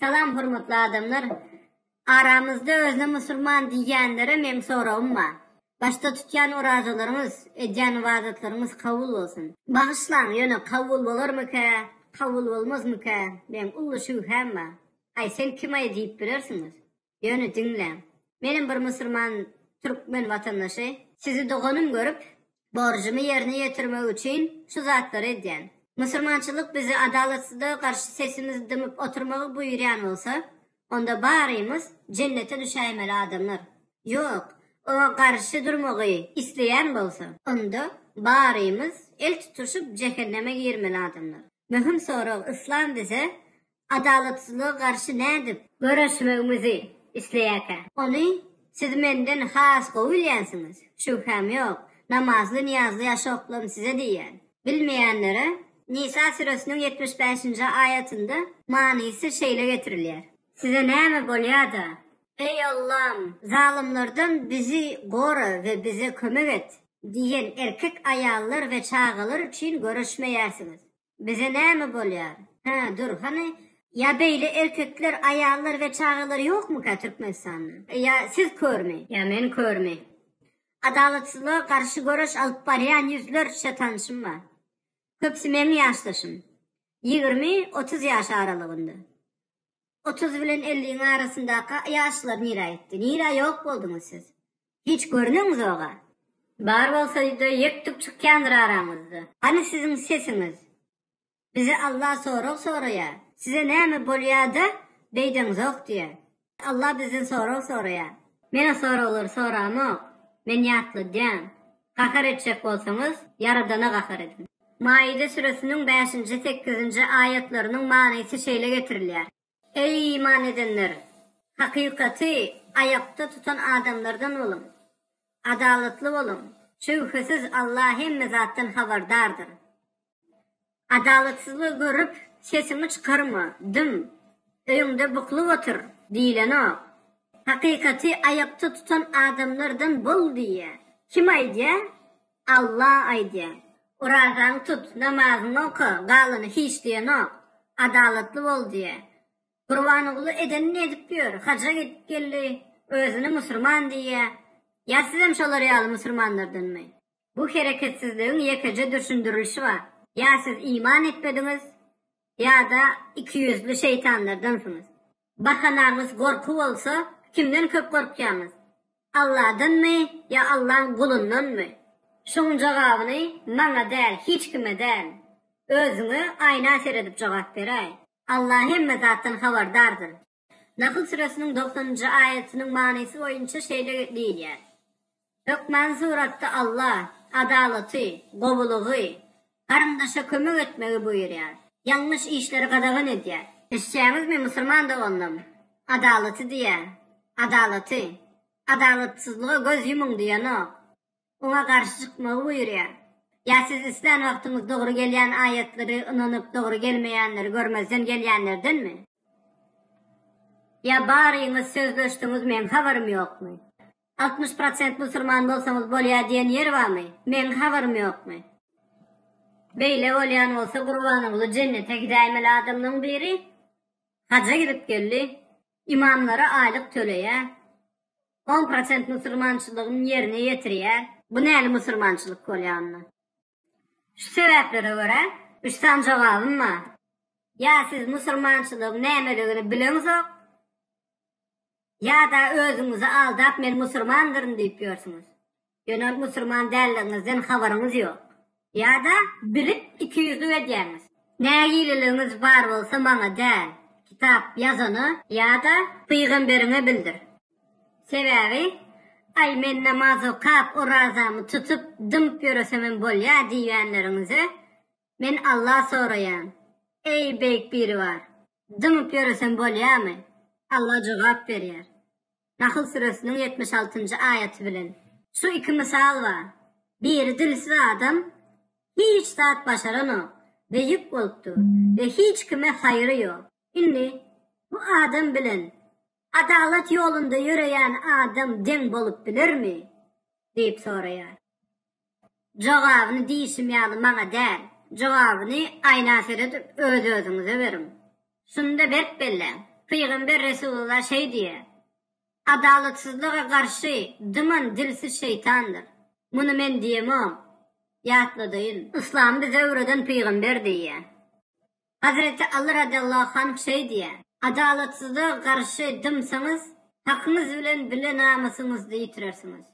Salam hormatly adamlar. Aramyzda özüne musurman diýýänlere meň soragym bar. Başda tutýan orazalaryňyz, edýän ybadatlaryňyz kabul bolsun. Bagyşlaň, ýöne kabul bolarmyka, kabul bolmazmyka, meň uly şübhäm bar. Aý sen kimaý diýip bilersiňiz. Ýöne diňläň. Menem bir musurman türkmen watandaşy. Sizi doganym görüp, borjumy ýerine ýetirmek üçin şu zatlary edýän. Musurmançylyk bizi adalatsyzlyga garşy sesimizi dymyp oturmagy buýurýan bolsa, onda barymyz jennete düşäýmeli adamlar. Ýok, oňa garşy durmagy isleýän bolsa, onda barymyz el tutuşyp jähenneme girmeli adamlar. Möhüm sorag yslam bize Adalatsyzlyga garşy nädip göreşmegimizi isleýärkä? Ony siz menden has gowy bilýänsiňiz, şübhäm ýok. Namazly-nyýazly ýaşa oklam size diýýän. Bilmeýänlere Nisa süresiniň 75-nji aýatynda manysy şeýle getirilýär. Size näme bolýa-da? Eý Allam! Zalymlardan bizi gora we bize kömek et! diýen erkek-aýallar we çagalar üçin göreşmeýärsiňiz. Bize näme bolýar? Hä, dur, hany, ýa beýle erkekler, aýallar we çagalar ýokmuka Türkmenistanda? Ýa siz körmi? Ýa men körmi? Adalatsyzlyga garşy göreş alyp barýan ýüzlerçe tanşym bar. Köpüsi meň ýaşdaşym. 20, 30 ýaş aralygynda. 30 bilen 50-iň arasyndaky ýaşlar nirä gitdi? Nirä ýok bolduňyz siz? Hiç görneňizoga. Bar bolsaýdy ýek-tük çykýandyr araňyzda. Hany siziň sesiňiz? Bize Allah sorag soraýar. Size näme bolýada beýdeňzok diýýär. Allah bizden sorag soraýar. Men o soraglary soramok. Men ýatladýan. Gahar etjek bolsaňyz, Ýaradana gahar ediň. Maide süresiniň bäşinji, sekizinji aýatlarynyň manysy şeýle getirilýär. Eý, iman edenler! Hakykaty aýakda tutan adamlardan boluň! Adalatly boluň! Şübhesiz Allah hemme zatdan habardardyr. Adalatsyzlygy görüp, sesiňi çykarma, dym, öýüňde buklup otur diýlenok. Hakykaty aýakda tutan adamlardan bol diýýär. Kim aýdýar? Alla aýdýar. Orazaňy tut, namazyňy oka, galany hiç diýenok. Adalatly bol diýýär. Gurbanguly edenini edip ýör, haja gidip geldi, özüne musurman diýýär. Ýa sizem şolar ýaly musurmanlardanmy? Bu hereketsizligiň ýekeje düşündirilişi bar, ýa siz iman etmediňiz, ýa-da ikiýüzli şeýtanlardansyňyz. Bahanaňyz gorky bolsa, kimden köp gorkýaňyz? Alladanmy ýa Allaň gulundanmy? Şuň jogabyny maňa däl, hiç kime däl, özüňe aýna seredip jogap beräý. Alla hemme zatdan habardardyr. Nahl süresiniň dogsanynjy aýatynyň manysy boýunça şeýle diýilýär, Hökmany suratda Alla, adalaty, gowulygy, garyndaşa kömek etmegi buýurýar. Ýalňyş işleri gadagan edýär. Eşitýäňizmi, musulman doganlarym? Adalaty diýýär. Adalaty. Adalatsyzlyga göz ýumuň diýenok. Oňa garşy çykmagy buýurýar. Ýa siz islän wagtyňyz dogry gelýän aýatlary ynanyp dogry gelmeýänleri görmezden gelýänlerdenmi? Ýa baryňyz sözleşdiňiz meň habarym ýokmy? 60 prosent musurman bolsaňyz bolýa diýen ýer barmy? Meň habarym ýokmy? Beýle bolýan bolsa Gurbanguly jennete gidäýmeli adamlaň biri. Haja gidip geldi. Imamlara aýlyk töleýär. On prosent musulmançylygyny ýerine ýetirýär. Bu näli musulmançylyk bolýar onda? Şu sebäplere görä, üç sany jogabym bar. Ýa siz musulmançylygyň nämeligini bileňzok, ýa-da özüňizi aldap men musulmandyryn diýip ýörsüňiz. Ýöne musurman däldigiňizden habaryňyz ýok. Ýa-da bilip ikiýüzlük edýäňiz. Nägileligiňiz bar bolsa maňa däl, kitap ýazana ýa-da pygamberiňe bildir. Sebäbi, aý men namaz okap, orazamy tutup, dymyp ýöresemem bolýa diýýänleriňize men Alla soraýan, Eý Beýik Biribar, dymyp ýöresem bolýamy? Alla jogap berýär. Nahl süresiniň 76-njy aýaty bilen. Şu iki mysal bar. Biri dilsiz adam hiç zat başaranok we ýük bolup dur we hiç kime haýry ýok. Indi bu adam bilen adalat ýolunda ýöreýän adam deň bolup bilermi? diýip soraýar. Jogabyny diýşim ýaly maňa däl, jogabyny aýna seredip öz-özüňize beriň. Şuny-da berk belläň. Pygamber Resulullah şeý diýýär, Adalatsyzlyga garşy dyman dilsiz şeýtandyr. Muny men diýemok. Ýatladaýyn, Yslamy bize öwreden pygamber diýýär. Hazreti Aly radyallahu anh şeý diýýär, Adalatsyzlyga garşy dymsaňyz, hakyňyz bilen bile namysyňyzdy ýitirersiňiz.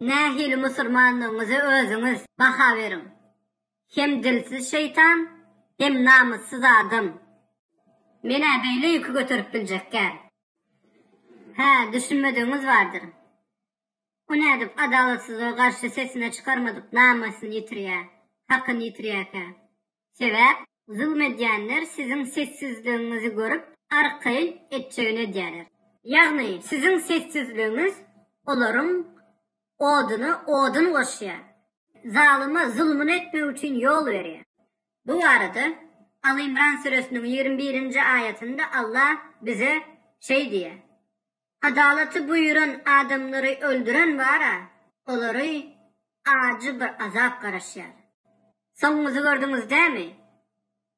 Nähili musurmanlygyňyza özüňiz baha beriň. Hem dilsiz şeýtan, hem namyssyz adam. Men-ä beýle ýüki göterip biljek däl. Hä, düşünmedigiňiz bardyr. O nädip adalatsyzlyga garşy sesine çykarmadyk namysyny ýitirýär, hakyny ýitirýärkä? Sebäp, zulum edýänler siziň sessizligiňizi görüp, arkaýyn etjegini edýärler. Ýagny, siziň sessizligiňiz olaryň oduna odun goşýar. Zalyma zulmuny etmek üçin ýol berýär. Bu barada Aly-Imran süresiniň 21-nji aýatynda Allah bize şeý diýýär, Adalaty buýran adamlary öldüren bar-a, olary ajy bir azap garaşýar. Soňuňyzy gördüňiz dämi?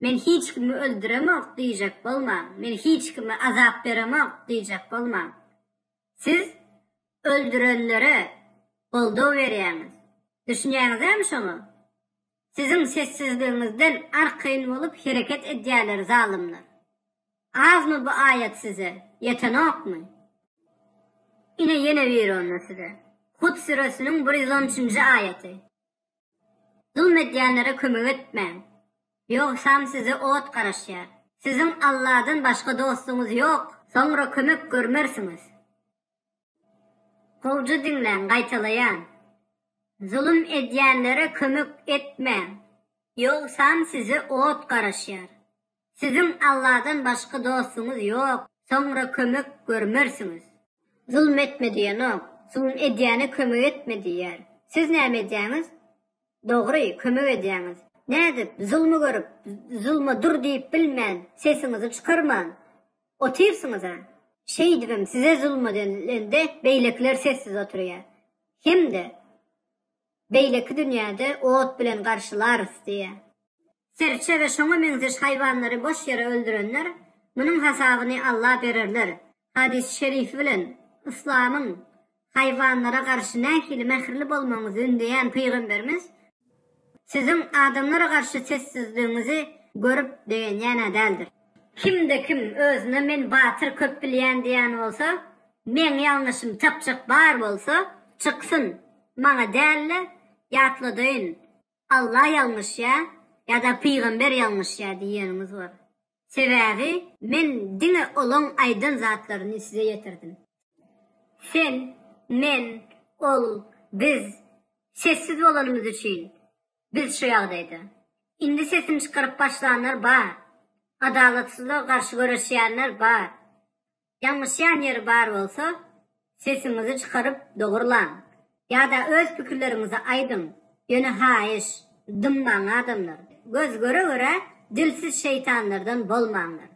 Men hiç kimi öldüremok diýjek bolmaň, men hiç kime azap beremok diýjek bolmaň. Siz öldürenlere goldaw berýäňiz. Düşünýäňiz dämi şoňa? Siziň sessizligiňizden arkaýyn bolup hereket edýärler zalymlar. Azmy bu aýat size, ýetenokmy? Ine ýene biri onda size. Hud süresiniň 113-nji aýaty. Zulm edýänlere kömek etmäň. Ýogsam size ot garaşýar. Siziň Alladan başga dostuňyz ýok, soňra kömek görmersiňiz. Gowja diňläň, gaýtalaýan. Zulum edýänlere kömek etmäň. Ýogsam size ot garaşýar. Siziň Alladan başga dostuňyz ýok, soňra kömek görmersiňiz. Zulum etme diýenok, zulum edýäne kömek etme diýýär. Siz näme edýäňiz? Dogry, kömek edýäňiz. Nädip, zulmy görüp, zulma dur diýip bilmän, sesiňizi çykarman, otyrsyňyz-a? Şeýdibem size zulum edilende beýlekiler sessiz oturýar. Hem-de Beýleki dünýäde ot bilen garşylarys diýýär. Serçe we şoňa meňzeş haýwanlary boş ýere öldürenler munuň hasabyny Alla bererler hadysy şerifi bilen yslamyň haýwanlara garşy nähili mähirli bolmagyňyzy ündeýän pygamberimiz siziň adamlara garşy sessizligiňizi görüp begenýän-ä däldir. Kimde kim özüne men batyr köp bilýän diýýän bolsa, meň ýalňyşymy tapjak bar bolsa, çyksyn, maňa däl-de, ýatladaýyn, Alla ýalňyşýa ýa-da pygamber ýalňyşýa diýeniňiz bor. Sebäbi men diňe olaň aýdan zatlaryny size ýetirdim. Sen, men, ol, biz sessiz bolanymyz üçin biz şu ýagdaýda. Indi sesini çykaryp başlanlar bar. Adalatsyzlyga garşy göreşýänler bar. Ýalňyşýan ýeri bar bolsa, sesiňizi çykaryp dogurlaň. Ýa-da öz pikirleriňizi aýdyň. Ýöne haýyş, dymmaň adamlar. Göz göre-göre dilsiz şeýtanlardan bolmaňlar.